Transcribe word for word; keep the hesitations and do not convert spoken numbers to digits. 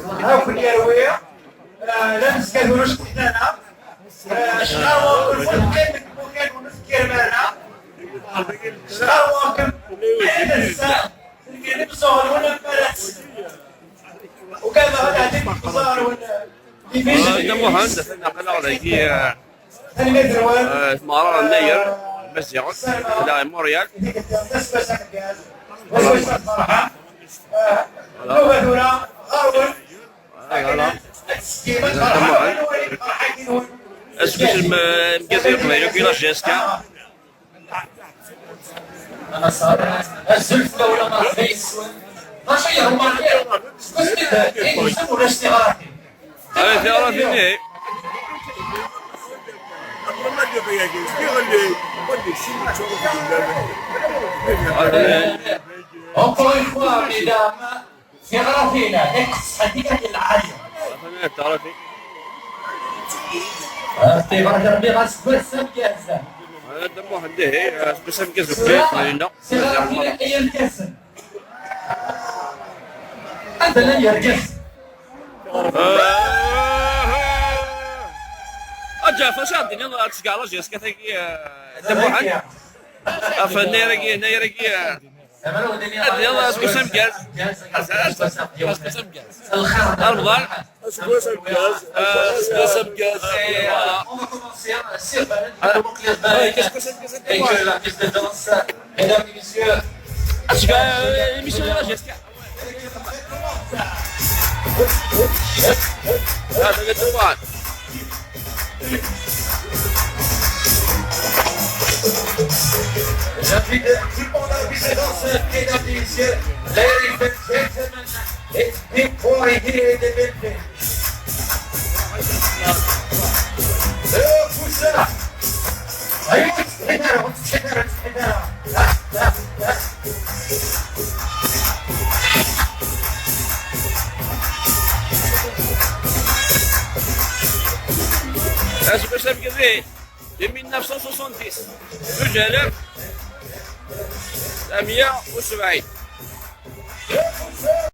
Akk yerwi, eh, la nezga d ulac ḥnana. Eh, acḥal ur nefkir deg imukan ur nefkir ara. Acḥal wakken, ayen ass-a, tefkir imẓuɣen wala mi ara tsen. Ugadeɣ ad ɛeddi deg iẓar wala. Ah, Dda Muḥend, atan aql-aɣ dagi, eh, Tanemmirt-nwen. Eh, tmeɣra n Nayer, Maziɣen, tella i Montréal. Voilà. Voilà. Aseggas n, eh, Mgazi Leqbayel, akk la G S K. Azul fell-awen, a merḥba yes-wen. D acu i yeḍman? Seg wasmi d-, i d-yusam ulac tiɣratin. Ay, tiɣratin, ihi. Encore une fois, mesdames, tiɣratin, iqeṣṣḥen tiɣratin lɛali. Tiɣratin. Ah, tiɣratin, Rebbi ɣas d ass ameggaz. Hada Muḥend, ihi, aseggas ameggaz n ukayad, tura, Lina. Tiɣratin i yergazen. Anda llan yergazen? Ah, Ǧaɛfar, acu ara d-tiniḍ, ad tceggɛeḍ la G S K tagi, ah, Dda Muḥend? Ɣef Nnayer-agi, Nnayer-agi, ah, ad d-tiniḍ aseggas ameggaz. Aseggas ameggaz. Remḍan. Aseggas ameggaz. Ah, aseggas ameggaz. Voilà. Ah, qu'est-ce que c'est que cette... Avec, euh, la piste de danse, mesdames et messieurs. Aseggas, euh, émission de la G S K. Ah, ça va être dommage. J'invite tout le monde à la piste de danse, mesdames et messieurs, ladies and gentlemen, it's big boy here in the building. Pousse ça. Allez, on se prépare, on se prépare, on se prépare. Là, là, là. Aseggas ameggaz, di mille neuf cent soixante-dix, zuǧ alaf tmanya u sebɛin.